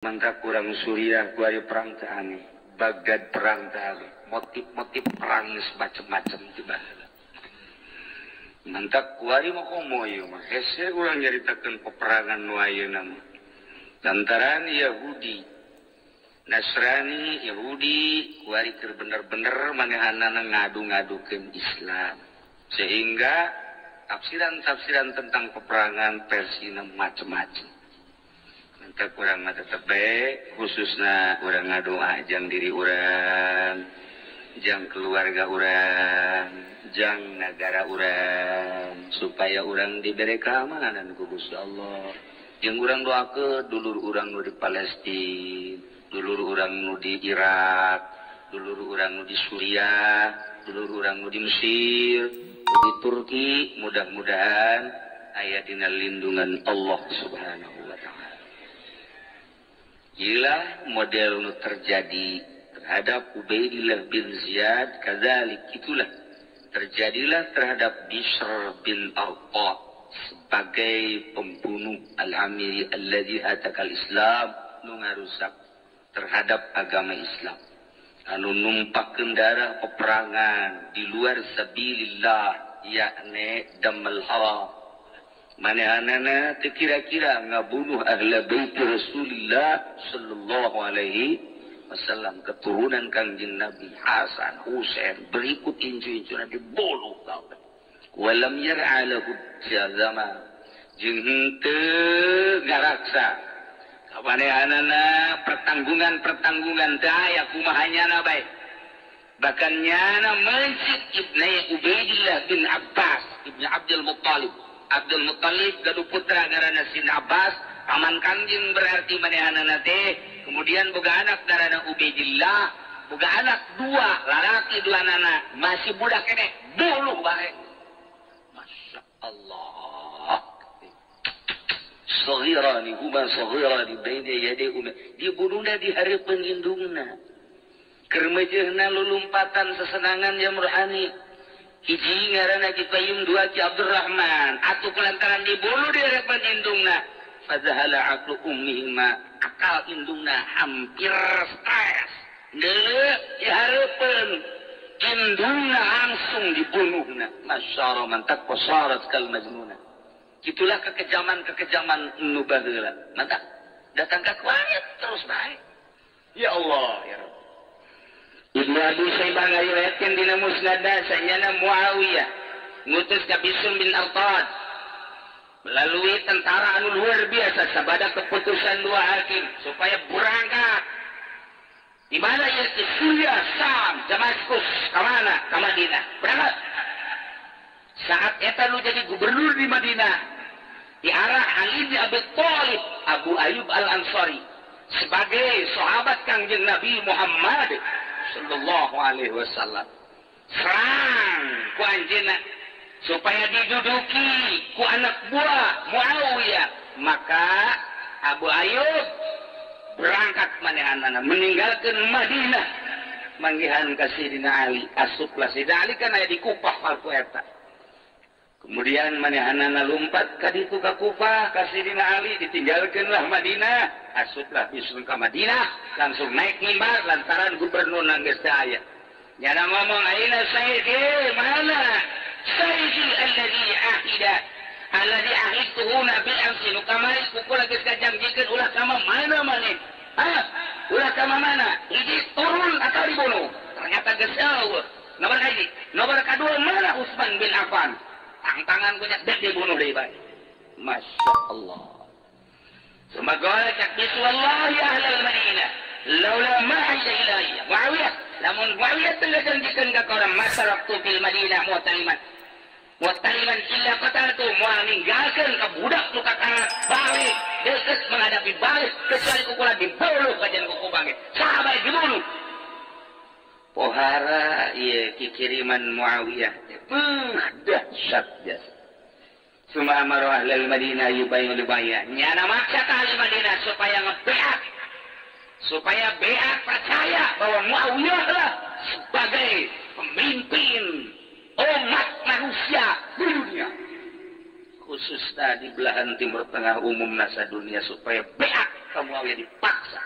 Mantap kurang Suriah kuari perang teh aneh, Baghdad perang teh aneh, motif-motif perang geus macem-macem tiba. Mantap kuari mah komo ieu mah hese urang nyaritakeun peperangan nu ayeuna mah. Lantaran Yahudi, Nasrani, Yahudi kuari keur bener-bener manehanana ngadu-ngadukeun Islam. Sehingga tafsiran-tafsiran tentang peperangan versina macem-macem. Mantap kurang mah tetep bae, khususna urang ngadoa jang diri urang, jang keluarga urang, jang nagara urang, supaya urang diberi keamanan ku Gusti Allah. Jeung urang doakeun dulur urang nu di Palestina, dulur urang nu di Irak, dulur urang nu di Suriah, dulur urang nu di Mesir, nu di Turki, mudah-mudahan aya dina lindungan Allah Subhanahu wa taala. Inilah model nu terjadi terhadap Ubaidillah bin Ziyad, kadzalik itulah terjadilah terhadap Bishr bin Arqa sebagai pembunuh al-Amiri alladzi hatakal Islam, nu ngarusak terhadap agama Islam, anu numpakkeun darah peperangan di luar sabilillah, yakni damal haram. Manehanana teu kira-kira ngabunuh ahla bait Rasulillah sallallahu alaihi wasallam, keturunan Kangjeng Nabi Hasan, Husain, berikut incu-incuna dibunuh kabeh. Walam yar'a lahu jazama, jeung henteu ngaraksa kamanehanana pertanggungan-pertanggungan teu aya kumaha nyana bae. Bahkan nyana mencit Ibnu Ubaidillah bin Abbas Ibnu Abdul Muttalib. Abdul Muttalib gaduh putra ngaranna Sin Abbas, paman Kangjeng berarti manehanana teh. Kemudian boga anak ngaranna Ubaidillah, boga anak dua lalaki dua nana masih budak keneh, bunuh bae. Masya Allah. Saghirani huma saghirani baina yaday umma, dibunuhna di hareupeun indungna. Keur meujeuhna lulumpatan sesenangan jam rohani. Hiji ngaranna Ki Qayyim, dua Ki Abdurrahman. Atuh kulantaran dibunuh di hareupeun indungna, fadzahala aqlu ummihima, akal indungna hampir stres. Deuleu di hareupeun indungna langsung dibunuhna. Masyara mantak qasarat kal majnuna. Itulah kekejaman-kekejaman nu baheula. Mantap datang ka kuat terus bae. Ya Allah ya Rabb. Ibnu Abi Syaibah ngariwayatkeun dina Musnadna sanyana Muawiyah ngutus ka Bishr bin Artad melalui tentara anu luar biasa sabada keputusan dua hakim supaya berangkat. Di mana ya ke Suriah, Syam, Damaskus, ka mana? Ka Madinah. Berangkat. Saat eta nu jadi gubernur di Madinah diarah Ali bin Abi Thalib, Abu Ayyub Al-Ansari sebagai sahabat Kangjeng Nabi Muhammad sallallahu alaihi wasallam. Serang ku anjeunna supaya diduduki ku anak buah Muawiyah. Maka Abu Ayyub berangkat manehanana meninggalkan Madinah manggihan ka Sidina Ali. Asuplah Sidina Ali kan aya di Kufah waktu eta. Kemudian manehanana lompat ka ditu ka Kufah ka Sidina Ali, ditinggalkeunlah Madinah. Asuplah Bishr ka Madinah, langsung naik mimbar lantaran gubernur geus teu aya. Nyana ngomong, aina sayyidi, mana sayyidi alladzi ahida alladzi ahidtuhu bil amsi, nu kamari kukula geus kajanjikeun ulah ka mana maneh? Hah? Ulah ka mana? Hiji turun atau dibunuh. Ternyata geus eueuh. Nomor hiji, nomor kadua mana Utsman bin Affan? Tantangan punya dek dibunuh deui bae. Masya Allah. Semoga cak bisu wallahi ahlal Madinah laula ma ahida ilaiya Muawiyah, lamun Muawiyah teu ngajanjikeun ka urang masaraktu fil Madinah mu'taliman mu'taliman illa qataltu, moal ninggalkeun ka budak nu kakara balik deukeut menghadapi balik kecuali kukula dibunuh kajian kuku bangkit saha bae dibunuh. Pohara ieu kikiriman Muawiyah teh dahsyat jasa. Suma amaru ahlal Madinah yubayu libaya. Nyana maksa ka ahli Madinah supaya ngebeak, supaya beak percaya bahwa Muawiyah lah sebagai pemimpin umat manusia di dunia, khususnya di belahan Timur Tengah umum nasa dunia, supaya beak. Ka Muawiyah dipaksa.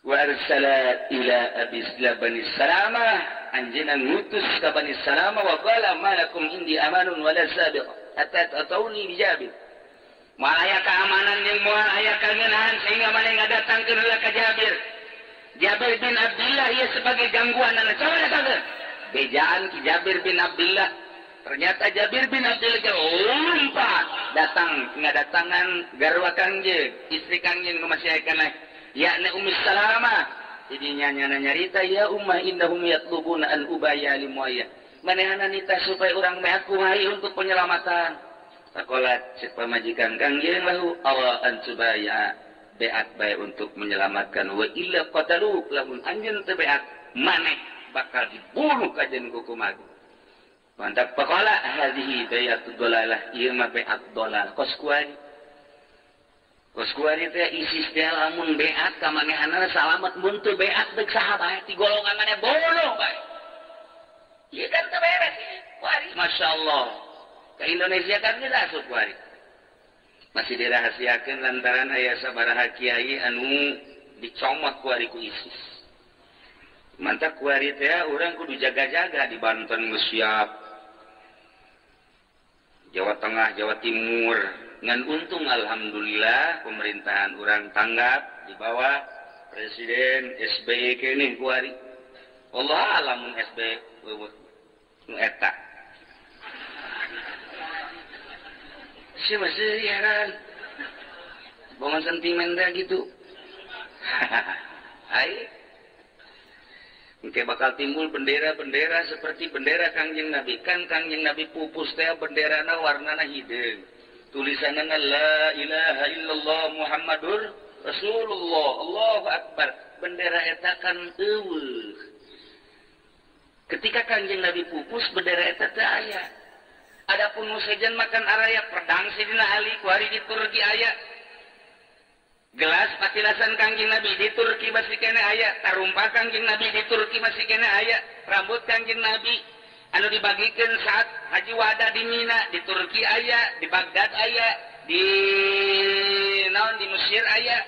Wa arsala ila Abi Bani Salamah anjeunna ngutus ka Bani Salamah wa qala ma lakum indi amanun wala sabiq hatta tatawni bi Jabir. Moal aya keamanan jeung moal aya kangenahan sehingga maneh ngadatangkeun heula ka Jabir. Jabir bin Abdullah ieu sebagai gangguan anu coba datangkeun. Bejaan ki Jabir bin Abdullah. Ternyata Jabir bin Abdullah lompat datang ngadatangan garwa kangjeng, istri kangjeng nu masih aya keneh. Yakni Ummi Salamah. Jadi nyana nyarita ya ummah innahum yatlubuna an ubaya li Muawiyah. Manehna nita supaya urang meh kumaha untuk penyelamatan. Sakolat cek pamajikan kangjeng lahu awa an subaya beat bae untuk menyelamatkan wa illa qatalu lamun anjeun teu beat maneh bakal dibunuh kajen ku kumaha. Mantap faqala hadhihi bayatud dalalah ieu mah beat dolal kos kuari. Kos kuari teh ISIS teh lamun beat ka manehanna salamet mun teu beat deuk saha bae ti golongan maneh bunuh bae. Ieu kan teu beres kuari masyaallah. Ke Indonesia kan geus asup kuari. Masih dirahasiakeun lantaran aya sabaraha kiai anu dicomot kuari ku ISIS. Mantap kuari teh urang kudu jaga-jaga di Banten geus siap. Jawa Tengah, Jawa Timur. Ngan untung alhamdulillah pemerintahan urang tanggap di bawah Presiden SBY keneh kuari. Allah alamun SBY nu eta. Si masih heran. Bongan sentimen teh gitu. Ai. Engke bakal timbul bendera-bendera seperti bendera Kangjeng Nabi. Kan Kangjeng Nabi pupus teh benderana warnana hideung. Tulisanana la ilaha illallah Muhammadur Rasulullah. Allahu akbar. Bendera eta kan eueuh. Ketika Kangjeng Nabi pupus bendera eta teu aya. Adapun nu sejen makan araya pedang Sidina Ali kuari di Turki aya. Gelas patilasan Kangjeng Nabi di Turki masih kene aya, tarumpa Kangjeng Nabi di Turki masih kene aya, rambut Kangjeng Nabi anu dibagikeun saat Haji Wada di Mina di Turki aya, di Baghdad aya, di naon di Mesir aya,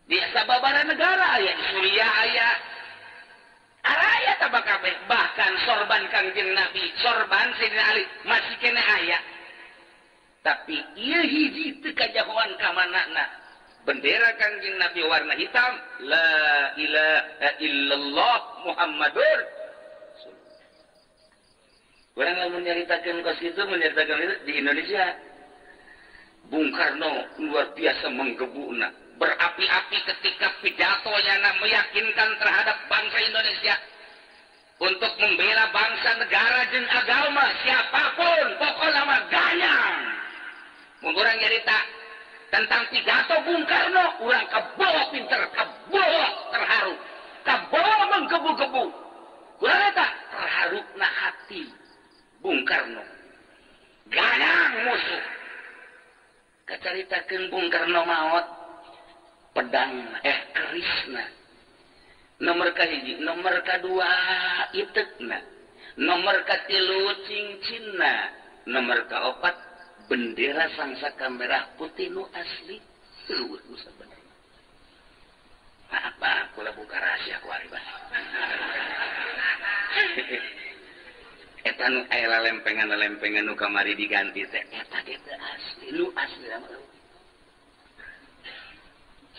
di sababaraha negara aya, di Suriah aya. Araya tabak kabeh, bahkan sorban Kangjeng Nabi, sorban Sidina Ali masih kene aya. Tapi ieu hiji teu kajahoan ka manana. Bendera Kangjeng Nabi warna hitam, la ilaha illallah Muhammadur. Urang lamun nyaritakeun kos kitu, menyaritakeun itu di Indonesia. Bung Karno luar biasa menggebuna, berapi-api ketika pidatonya meyakinkan terhadap bangsa Indonesia untuk membela bangsa, negara dan agama siapapun, pokoknya mah ganyang. Mun urang nyarita tentang pidato Bung Karno, urang kabawa pinter, kabawa terharu, kabawa menggebu-gebu. Urang eta terharuna hati Bung Karno. Ganyang musuh. Kacaritakeun Bung Karno maot pedang kerisna. Nomor kahiji, nomor kadua itekna, nomor katilu cincinna, nomor kaopat bendera sangsaka merah putih nu asli. Eueuh nu sabenerna. Maaf Pak, kula buka rahasia ku ari bae. Eta nu aya lempengan-lempengan nu kamari diganti teh eta ge teu asli, nu asli mah.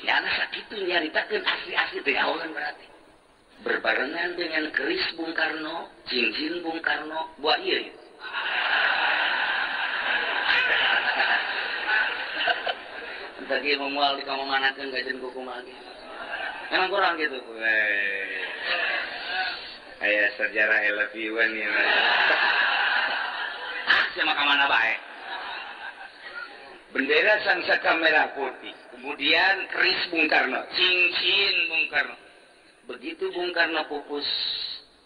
Nyana sakitu nyaritakeun asli-asli teh aweun berarti. Berbarengan dengan keris Bung Karno, cincin Bung Karno, buah ieu. Entar ge moal di kamamanakeun gajen kumaha ge. Emang kurang gitu. Aya sejarah LV1 ya. Ah, sia mah ka mana bae. Bendera sangsaka merah putih, kemudian keris Bung Karno, cincin Bung Karno. Begitu Bung Karno pupus,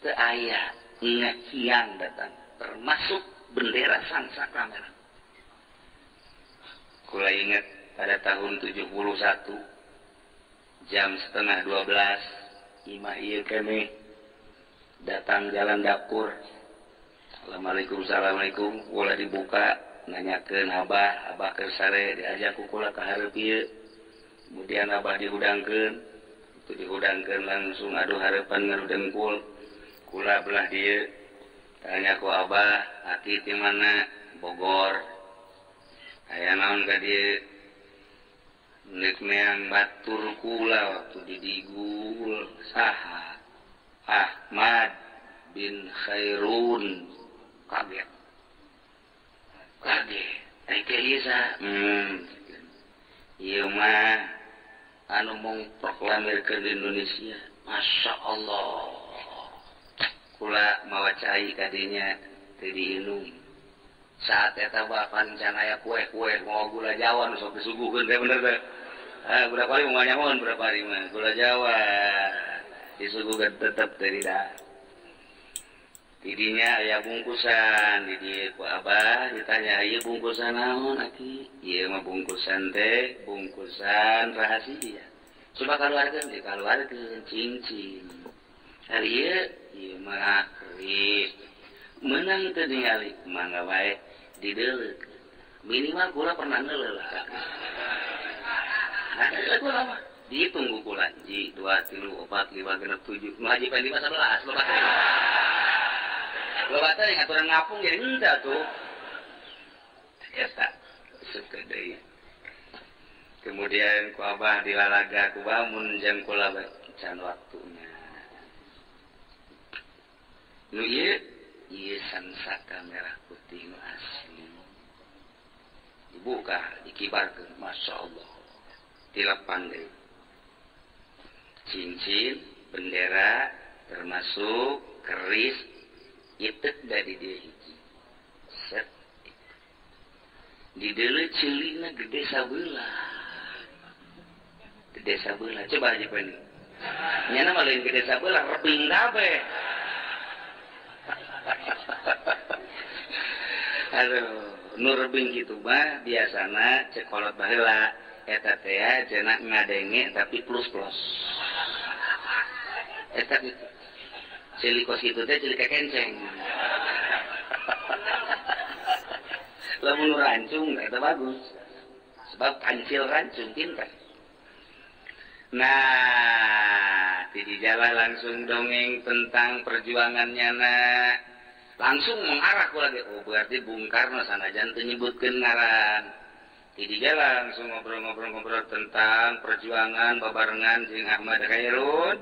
teu aya ngakiang datang, termasuk bendera sangsaka merah. Kula ingat pada tahun 71 jam 11:30 imah ieu kene datang jalan dapur. Assalamualaikum, assalamualaikum, kula dibuka. Nanyakeun Abah, Abah keur sare diajak ku kula ka hareup ieu. Kemudian Abah dihudangkeun, itu dihudangkeun langsung aduh hareupan ngadu dengkul. Kula belah dieu. Tanya ku Abah, "Aki ti mana?" Bogor. Aya naon ka dieu? Nek meang batur kula waktu didigul saha? Ahmad bin Khairun. Kaget. Kaget. Ieu mah anu mengproklamirkeun Indonesia. Masya Allah. Kula mawa cai kadinya teu diinum. Saat eta bapan can aya kue-kue mau gula Jawa nu sok disuguhkeun teh bener teh. Ah berapa hari mau nyamun berapa hari mah gula Jawa disuguhkeun tetep teu didahar. Didinya aya bungkusan, di dieu ku Abah ditanya ieu bungkusan naon aki? Ieu mah bungkusan teh bungkusan rahasia. Coba kaluarkeun, dikaluarkeun cincin. Ari ieu ieu mah keris. Meunang teu ningali mangga wae dideuleuk. Minimal kula pernah neuleuk lah. Nah, kula mah ditunggu kula 1 2 3 4 5 6 7. Nu haji pan 5 11 loba teh. Loba teh aturan ngapung jadi henteu tuh. Eta suka deui. Kemudian ku Abah dilalaga ku bamun jam kula can waktuna. Nu ieu ieu sangsaka merah putih nu asli. Dibuka, dikibarkeun, Masya Allah. Dilepan deui. Cincin, bendera, termasuk keris, itek dari dia hiji. Set. Di deuleu ceulina gede sabelah. Gede sabelah. Coba aja pan. Nyana mah lain gede sabelah, rebing kabeh. Aduh, nu rebing kitu mah biasana cek kolot baheula eta teh cenah ngadenge tapi plus-plus. Eta kitu. Ceuli kos kitu teh ceuli kekenceng. Lamun nu rancung eta bagus. Sebab kancil rancung pintar. Nah, di jalan langsung dongeng tentang perjuangannya nak. Langsung mengarah ku lagi. Oh, berarti Bung Karno sanajan teu nyebutkeun ngaran. Di jalan langsung ngobrol-ngobrol tentang perjuangan babarengan jeung Ahmad Khairun.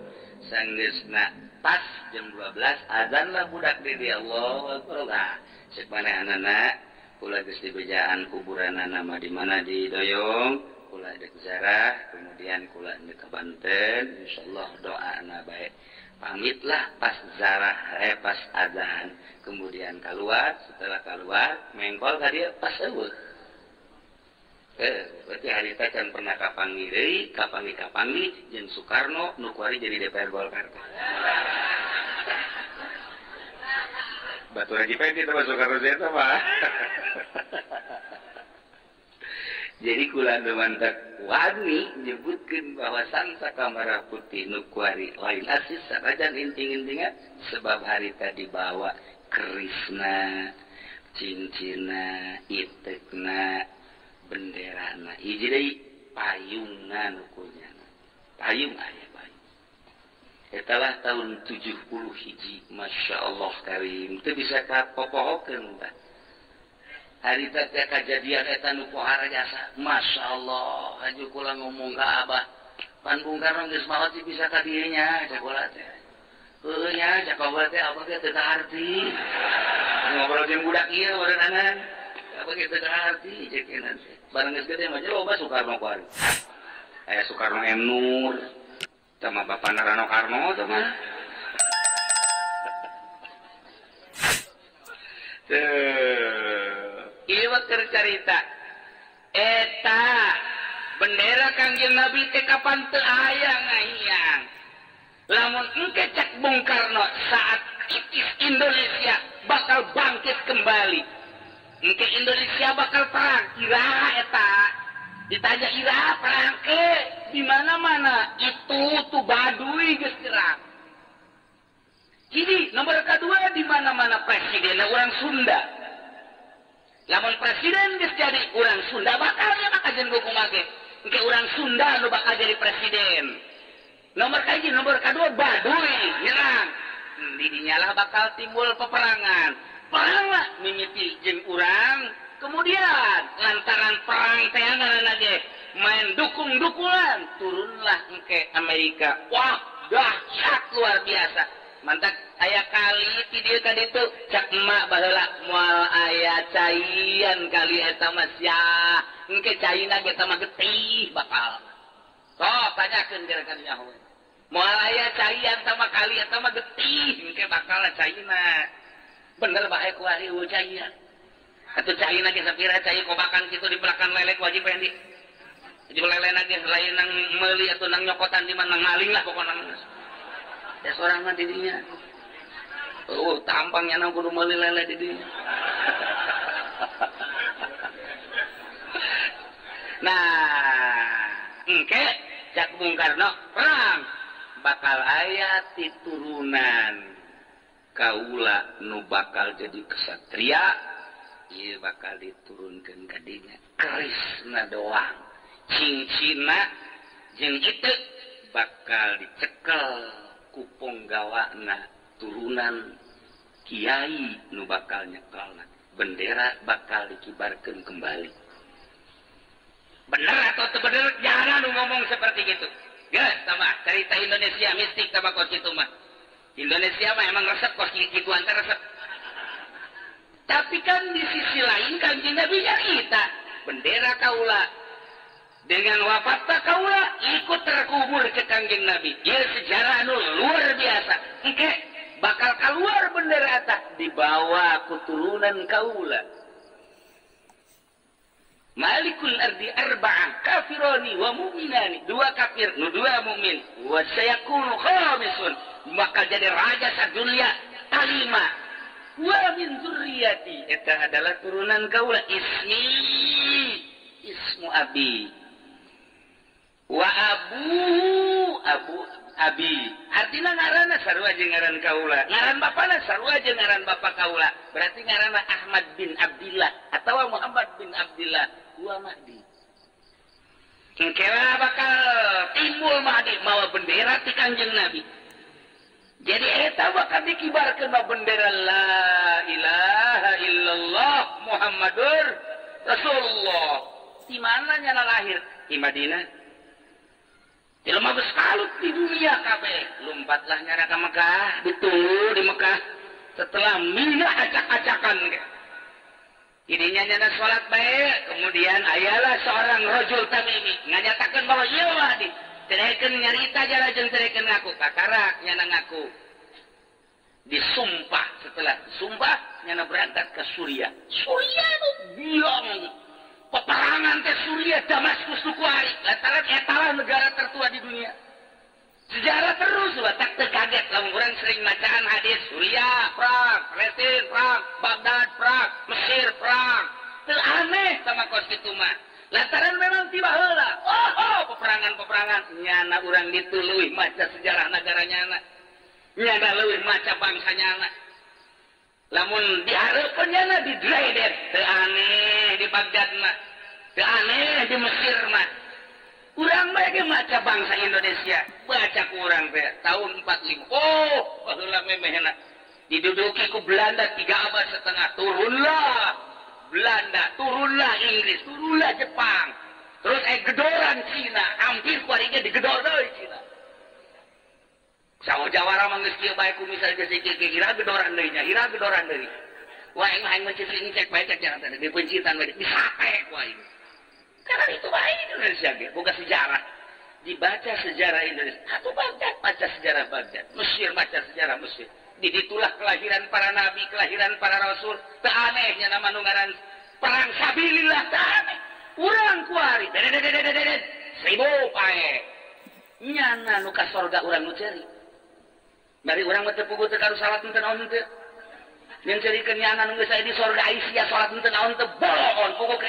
Sanggeusna pas jam 12 azan lah budak di dia Allahu Akbar. Nah, cek manehanana kula geus dibejaan kuburanana mah di mana di Doyong, kula dek ziarah, kemudian kula dek ke Banten, insyaallah doana bae. Pamitlah pas zarah, pas azan, kemudian keluar, setelah keluar mengkol ka dieu pas eueuh. Berarti harita can pernah kapanggih deui, kapanggih-kapanggih jeung Soekarno nu kuari jadi DPR Golkar. Batu Haji Pendi teh Soekarno eta mah. Jadi kula nu mantep wani nyebutkeun bahwa sangsaka merah putih nu kuari lain asis sanajan inting-intingan sebab harita dibawa kerisna, cincinna, itekna, benderana, hiji deui payungna nu kunyana. Payung aya payung. Eta lah tahun 70 hiji, Masya Allah karim. Teu bisa kapopohokeun tah. Harita teh kajadian eta nu pohara jasa. Masya Allah, haju kula ngomong ka Abah. Pan Bung Karno geus maot sih bisa ka dieu nya, cek kula teh. Heueuh nya, cek kula teh abah ge teu kaharti. Ngobrol jeung budak ieu barenangan. Abah ge teu kaharti cek teh. Bareng geus gede mah loba Soekarno kuari. Aya Soekarno M Nur sama Bapak Rano Karno teh mah. Tuh. Ieu keur carita. Eta bendera Kangjeng Nabi teh kapan teu aya ngahiyang. Lamun engke cek Bung Karno saat itis Indonesia bakal bangkit kembali. Engke Indonesia bakal perang. Iraha eta. Ditanya iraha perang ke di mana-mana itu tuh Baduy geus perang. Jadi nomor kedua di mana-mana presidennya orang Sunda. Lamun presiden geus jadi urang Sunda bakal nya maka jeung kumaha ge. Engke urang Sunda nu bakal jadi presiden. Nomor kahiji, nomor kadua Baduy nyerang. Di dinyalah bakal timbul peperangan. Perang lah mimiti jeung urang. Kemudian lantaran perang teh ngaranna ge main dukung-dukungan, turunlah engke Amerika. Wah, dahsyat luar biasa. Mantak aya kali ti dieu ka ditu cak emak baheula moal aya caian kali eta mah sia. Engke caina ge eta mah getih bakal. Sok tanyakeun gara ka nyaho. Moal aya caian sama kali eta mah getih engke bakal caina. Bener bae ku ari caian. Atuh caina ge sapira cai kobakan kitu di belakang lelek wajib pendi. Jadi lelena ge lain nang meuli atau nang nyokotan di mana nang maling lah pokona. Ya sorangan di dinya. Oh, tampangnya nang kudu meuli lele di dinya. Nah, engke cak Bung Karno perang bakal aya ti turunan kaula nu bakal jadi kesatria, ieu bakal diturunkeun ka dinya kerisna doang. Cincina jeung itu bakal dicekel ku ponggawana turunan kiai nu bakal nyekelna, bendera bakal dikibarkeun kembali. Bener atau teu bener jangan nu ngomong seperti gitu. Geus sama cerita Indonesia mistik sama kos kitu mah. Indonesia mah emang resep kos kitu antara resep. Tapi kan di sisi lain Kanjeng Nabi nyarita bendera kaula dengan wafatna kaula ikut terkubur ke Kanjeng Nabi. Ieu sejarah anu luar biasa. Engke bakal keluar bendera eta dibawa ku turunan kaula. Malikul ardi arba'ah kafironi wa mu'minani, dua kafir nu dua mukmin, wa sayakunu khamisun, bakal jadi raja sadunia kalima. Wa min dzurriyyati, eta adalah turunan kaula, ismi ismu abi wa abu abu abi, artinya ngaranna sarua jeung ngaran kaula, ngaran bapana sarua jeung ngaran bapa kaula, berarti ngaranna Ahmad bin Abdillah atawa Muhammad bin Abdillah wa Mahdi. Engkela bakal timbul Mahdi mawa bendera ti Kanjeng Nabi. Jadi eta bakal dikibarkeun bendera la ilaha illallah Muhammadur Rasulullah. Di mana nyana lahir? Di Madinah. Jelema geus kalut di dunia kabeh, lompatlah nyana ka Mekah, ditunggu di Mekah. Setelah mina acak-acakan ininya nyana salat bae, kemudian ayalah seorang rajul tamimi nganyatakeun bahwa ieu Mahdi. Tereken nyarita jara jeung tereken ngaku, kakarak nyana ngaku. Disumpah, setelah disumpah nyana berangkat ke Suriah. Suriah nu biong peperangan teh Suriah Damaskus nu kuari, lantaran eta lah negara tertua di dunia. Sejarah terus batak teu kaget lamun urang sering macaan hadis Suriah perang, Palestina perang, Baghdad perang, Mesir perang. Teu aneh sama kos kitu mah. Lantaran memang tiba heula. Oh, peperangan-peperangan nyana urang ditu leuwih maca sejarah negara nyana. Nyana leuwih maca bangsa nyana. Lamun dihareupeun nyana di Dreidet, teu aneh di Baghdad mah. Teu aneh di Mesir mah. Urang mah ge maca bangsa Indonesia, baca ku urang teh tahun 45. Oh, baheula memehna diduduki ku Belanda 3 abad setengah, turunlah Belanda, turunlah Inggris, turunlah Jepang. Terus gedoran Cina, hampir kuari ge digedor deui Cina. Sawo jawara mah geus kieu bae ku misal geus kieu ira gedoran deui nya, ira gedoran deui. Wah, aing mah aing mah cicing cek bae cek jangan tadi dipencitan bae disate ku aing. Karena itu bae Indonesia ge boga sejarah. Dibaca sejarah Indonesia, atuh Baghdad baca sejarah Baghdad, Mesir baca sejarah Mesir. Di ditulah kelahiran para nabi, kelahiran para rasul. Teu anehnya nama nu ngaran perang sabilillah teu aneh. Urang kuari dedet seribu pae. Nyana nu ka sorga urang nu ceri. Bari urang mah teu puguh teu karu salat teu naon teu. Nyen cerikeun nyana nu geus aya di sorga Aisyah salat teu naon teu boloon puguh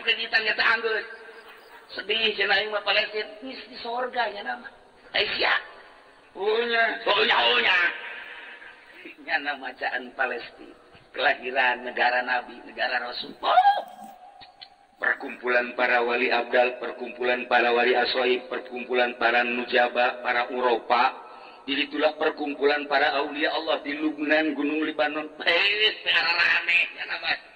kreditan nya teu anggeus. Sedih cenah aing mah Palestina geus di sorga nyana mah. Aisyah. Unya, unya unya. Nyana macaan Palestina. Kelahiran negara nabi, negara rasul. Oh! Perkumpulan para wali abdal, perkumpulan para wali asoib, perkumpulan para nujaba, para Uropa. Jadi itulah perkumpulan para aulia Allah di Lubnan, Gunung Libanon. Rame ya nama.